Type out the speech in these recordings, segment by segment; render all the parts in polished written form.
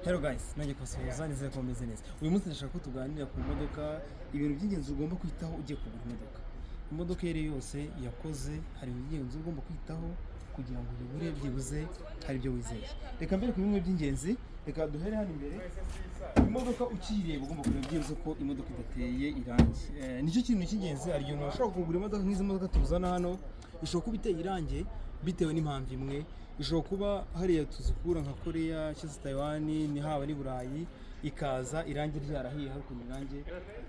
Hello guys, nanjye kubasuhuza, nizere ko mumeze neza. Uyu munsi ndashaka ko tuganira ku modoka, ibintu by'ingenzi ugomba kwitaho ugiye kugura imodoka. Imodoka iyo ari yo yose yakoze, hari ibintu by'ingenzi ugomba kwitaho kugira ngo uyigure byibuze hari ibyo wizeye. Reka mbere ku bimwe by'ingenzi, reka duhere hano imbere. Imodoka ukiyireba ugomba kureba byibuze ko imodoka idateye irangi. Nicyo kintu cy'ingenzi. Hari igihe umuntu ashobora kugura imodoka, nk'izi modoka tuzana hano, ishobora kuba iteye irangi bitewe n'impamvu imwe. Ishobora kuba hariya tuzikura nka Korea cyangwa se Taiwan, ni haba n'i Burayi, ikaza irangi ryarahiye, hari ukuntu irangi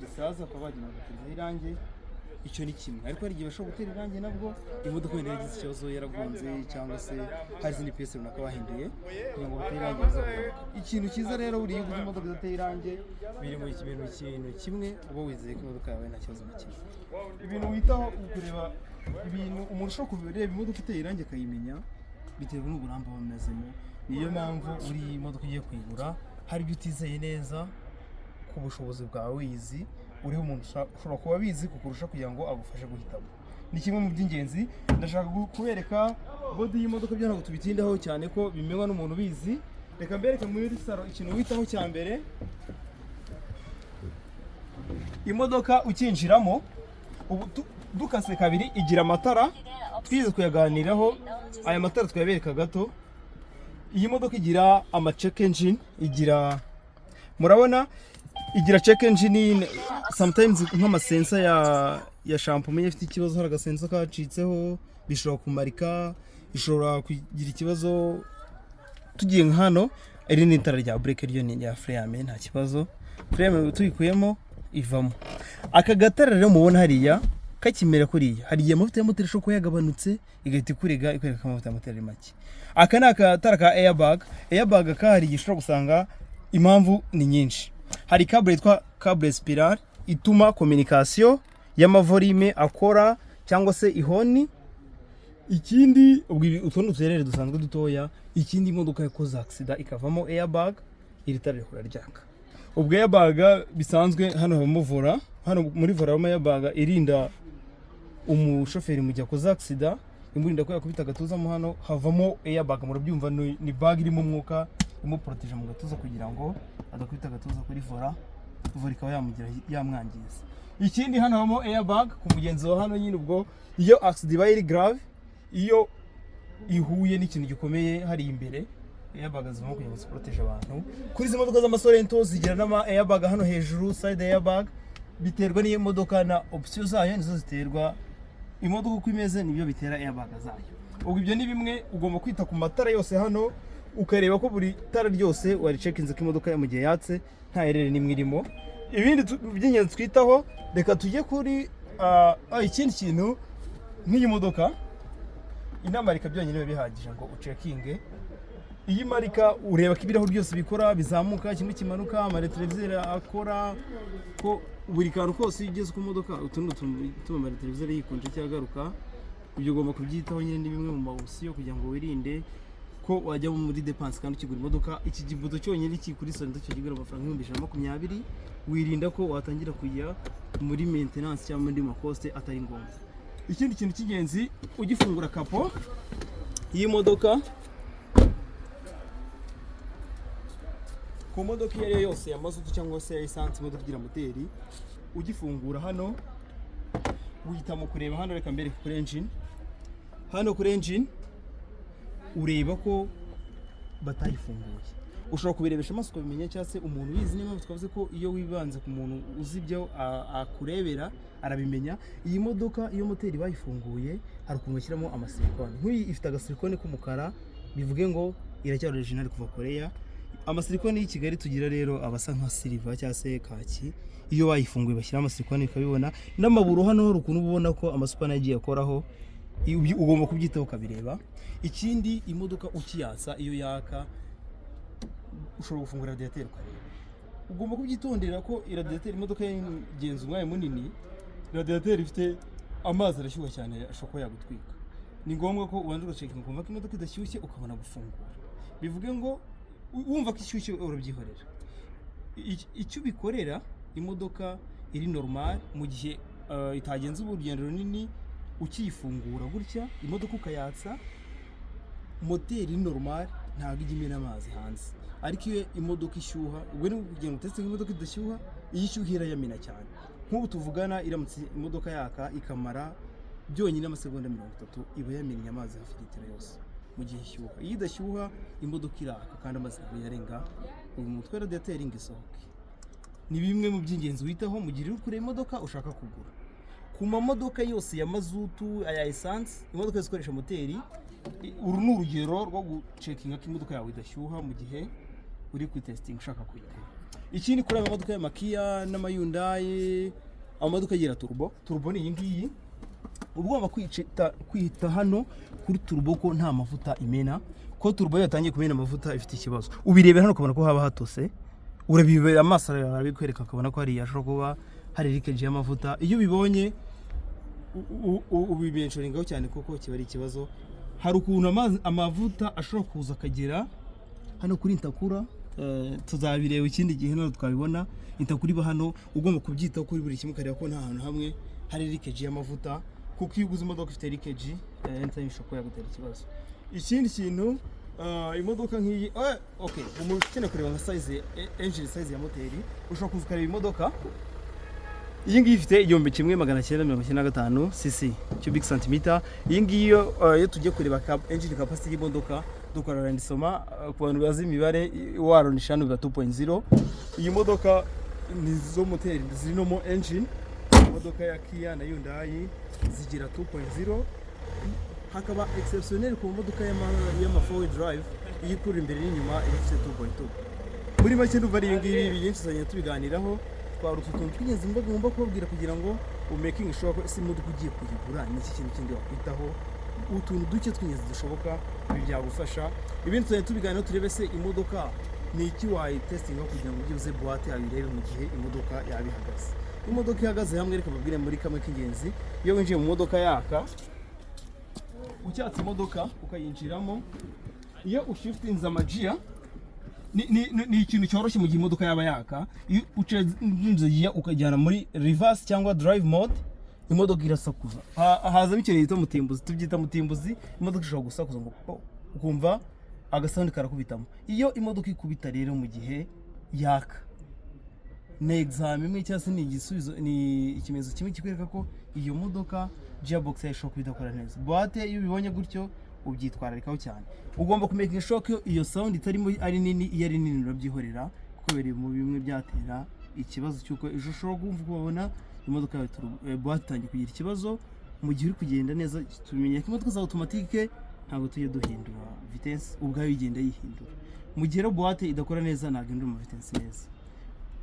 risaza bakaba bagenda bagatezaho irangi. Icyo ni kimwe, ariko hari igihe bashobora gutera irangi nabwo imodoka wenda yaragize ikibazo, yaragonze, cyangwa se hari izindi pièces runaka bahinduye kugira ngo batere irangi bize kugaruka. Ikintu cyiza rero, buriya iyo uguze imodoka idateye irangi, biri mu kintu kimwe, uba wizeye ko imodoka yawe nta kibazo na kimwe. Ibintu witaho, kureba ibintu umuntu ushobora kureba imodoka iteye irangi akayimenya, biterwa n'uburambe bamezemo. Niyo mpamvu uri imodoka ugiye kuyigura, hari ibyo utizeye neza ku bushobozi bwawe wizi, uriho umuntu ushobora kuba abizi kukurusha kugira ngo agufashe guhitamo. Ni kimwe mu by'ingenzi. Ndashaka kubereka body y'imodoka, byo ntabwo tubitindaho cyane ko bimenywa n'umuntu ubizi. Reka mbereke muri salon ikintu witaho cya mbere. Imodoka ukinjiramo, ubu dukase kabiri, igira amatara twize kuyaganiraho. Aya matara twayabereka gato. Iyi modoka igira ama check engine, igira, murabona, igira check engine sometimes, nk'ama sensor ya shampoo umenye afite ikibazo, hari aga sensor kacitseho, bishobora kumarika, ishobora kugira ikibazo. Tugiye nka hano, iri ni itara rya brake, ryo ni irya frein, nta kibazo, frein tuyikuyemo ivamo. Aka gatara rero mubona hariya kakimera kuriya, hari igihe amavuta ya moteri ashobora kuba yagabanutse, igahita ikurega, ikwereka ko amavuta ya moteri ari make. Aka ni akatara ka airbag. Airbag ka hari igihe ushobora gusanga, impamvu ni nyinshi, hari câble yitwa câble spiral ituma communication y'ama volume akora cyangwa se ihoni. Ikindi, ubwo utu ni uturere dusanzwe dutoya. Ikindi, imodoka yakoze accident ikavamo airbag, iri tara rihora ryaka. Ubwo airbag bisanzwe, hano habamo volant, hano muri volant habamo airbag irinda umushoferi mu gihe akoze accident, imurinda ko yakubita agatuza mo hano. Havamo airbag, murabyumva, ni bag irimo umwuka imuporoteje mu gatuza kugira ngo adakubita agatuza kuri volant, volant ikaba yamugira yamwangiza. Ikindi, hano habamo airbag ku mugenzi wa hano nyine. Ubwo iyo accident ibaye iri grave, iyo ihuye n'ikintu gikomeye hari imbere, airbag zivamo kugira ngo ziporoteje abantu. Kuri izi modoka z'ama Sorento zigira n'ama airbag hano hejuru, side airbag. Biterwa n'iyo modoka na option zayo, nizo ziterwa, imodoka uko imeze nibyo bitera airbag zayo. Ubwo ibyo ni bimwe ugomba kwita ku matara yose hano, ukareba ko buri tara ryose waricekinze, ko imodoka mu gihe yatse nta error n'imwe irimo. Ibindi by'ingenzi twitaho, reka tujye kuri ikindi kintu. Nk'iyi modoka, inamarika byonyine biba bihagije ngo ucekinge. Iyi marika, ureba ko ibirahuri byose bikora, bizamuka, kimwe kimanuka, ama rétroviseur akora, ko buri kantu kose iyo ugeze ku modoka, utu ni utuntu tuma ama rétroviseur yikunje cyangwa agaruka. Ibyo ugomba kubyitaho nyine, ni bimwe mu ma option kugira ngo wirinde ko wajya muri dépense kandi ukigura imodoka. Iki gibuto cyonyine kiri kuri Sorento cyo kigura amafaranga 120,000. Wirinda ko watangira kujya muri maintenance cyangwa muri ma cost atari ngombwa. Ikindi kintu cy'ingenzi, ugifungura capot y'imodoka, ku modoka iyo ari yo yose ya mazutu cyangwa se ya essence, imodoka igira moteri, ugifungura hano wihita mu kureba hano. Reka mbere kuri engine, hano kuri engine ureba ko batayifunguye. Ushobora kubirebesha amaso ukabimenya, cyangwa se umuntu ubizi. Niyo mpamvu twavuze ko iyo wibanze ku muntu uzi ibyo akurebera arabimenya. Iyi modoka, iyo moteri bayifunguye, hari ukuntu bashyiramo ama silicone. Nk'iyi ifite aga silicone k'umukara, bivuge ngo iracyari original kuva Korea. Ama silicone y'i Kigali tugira rero aba asa nka silver cyangwa se kaki. Iyo bayifunguye bashyiramo ama silicone ukabibona. N'amaburo hano hari ukuntu uba ubona ko amasupana yagiye akoraho. Ugomba kubyitaho ukabireba. Ikindi, imodoka ukiyatsa, iyo yaka ushobora gufungura radiateur ukareba. Ugomba kubyitondera ko radiateur, imodoka y'ingenzi umwanya munini, radiateur ifite amazi arashyuha cyane, ashobora kuba yagutwika. Ni ngombwa ko ubanza ugacekinga, ukumva ko imodoka idashyushye, ukabona gufungura. Bivuge ngo wumva ko ishyushye urabyihorera. Icyo ubikorera, imodoka iri normal mu gihe itagenze urugendo runini, ukiyifungura gutya imodoka ukayatsa, moteri iri normal. ntabwo ijya imena amazi hanze. Ariko iyo imodoka ishyuha, ubwo ni kugira ngo uteste imodoka idashyuha, iyo ishyuha irayamena cyane. Nk'ubu tuvugana, iramutse imodoka yaka ikamara byonyine amasegonda 30, iba yamennye amazi hafi litiro yose mu gihe ishyuha. Iyo idashyuha, imodoka iraka kandi amazi ntabwo yarenga uyu mutwe radiateur ngo isohoke. Ni bimwe mu by'ingenzi witaho mu gihe uri kureba imodoka ushaka kugura. Ku mamodoka yose ya mazutu, aya essence, imodoka zikoresha moteri, uru ni urugero rwo gucheckinga ko imodoka yawe idashyuha mu gihe uri kuyitestinga ushaka kuyigura. Ikindi, kuri aya mamodoka y'ama Kia n'ama Hyundai, amamodoka agira turbo, turbo ni iyi ngiyi, uba ugomba kwita hano kuri turbo ko nta mavuta imena, ko turbo iyo yatangiye kumena amavuta ifite ikibazo. Ubirebera hano ukabona ko haba hatose, urabibera amaso yawe arabikwereka, ukabona ko hariya hashobora kuba hari leakage y'amavuta. Iyo ubibonye ubimentioningaho cyane kuko kiba ari ikibazo. Hari ukuntu amavuta ashobora kuza akagera hano kuri intercooler, tuzabireba ikindi gihe ntabwo twabibona. Intercooler iba hano, ugomba kubyitaho kuri buri kimwe, ukareba ko nta hantu hamwe hari leakage y'amavuta, kuko iyo uguze imodoka ifite leakage, anytime ishobora kuba yagutera ikibazo. Ikindi kintu, imodoka nk'iyi, okay, umuntu ukeneye kureba nka size, engine size ya moteri, ushobora kuza ukareba imodoka iyi ngiyi ifite 1995 cc, cubic centimeter. Iyi ngiyi iyo tugiye kureba engine capacity y'imodoka, dukora arrondissement. Ku bantu bazi imibare, warondisha hano biba 2.0. Iyi modoka ni zo moteri ziri no mo engine. Imodoka ya Kia na Hyundai zigira 2.0, hakaba exceptionnel ku modoka y'ama four wheel drive, iyo ikura imbere n'inyuma iba ifite 2.2. Muri make ndumva ari ibi ngibi, byinshi tuzagenda tubiganiraho. Twari utu tuntu tw'ingenzi mba ngomba kubabwira kugira ngo umaking sure ko ese imodoka ugiye kuyigura ni iki kintu kindi wakwitaho, utuntu duke tw'ingenzi dushoboka. Ibi byagufasha. Ibindi tuzagenda tubiganiraho, turebe se imodoka ni iki wayitestinga kugira ngo byibuze boîte yawe irebe mu gihe imodoka yaba ihagaze. Imodoka ihagaze hamwe, reka mbabwire muri kamwe k'ingenzi. Iyo winjiye mu modoka yaka, ucyatse imodoka ukayinjiramo, iyo ushiftinze amagiya, ni ikintu cyoroshye mu gihe imodoka yaba yaka. Iyo ucenze giya ukajyana muri reverse cyangwa drive mode, imodoka irasakuza. Hazamo ikintu bita mutimbuzi, tubyita mutimbuzi. Imodoka ishobora gusakuza ngo po, ukumva agasound karakubitamo. Iyo imodoka ikubita rero mu gihe yaka, ni exam imwe cyangwa se ni igisubizo, ni ikimenyetso kimwe kikwereka ko iyo modoka gearbox yayo ishobora kuba idakora neza. Boîte iyo ubibonye gutyo ubyitwararikaho cyane, ugomba kumenya sure ko iyo sound itarimo ari nini. Iyo ari nini urabyihorera, kuko biri mu bimwe byatera ikibazo cy'uko ejo ushobora kumva ukabona imodoka yawe boîte itangiye kugira ikibazo mu gihe uri kugenda neza. Tumenye ko imodoka za automatique ntabwo tujya duhindura vitesse, ubwayo igenda yihindura. Mu gihe rero boîte idakora neza, ntabwo ihindura ama vitesse neza.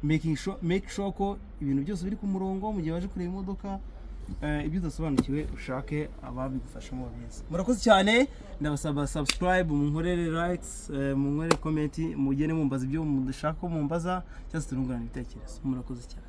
Making sure, make sure ko ibintu byose biri ku murongo mu gihe waje kureba imodoka. Ibyo udasobanukiwe ushake ababigufashamo babizi. Murakoze cyane, ndabasaba subscribe, munkorere likes, munkorere comment, mugende mumbaza ibyo mushaka ko mumbaza cyangwa se tunungurana ibitekerezo. Murakoze cyane.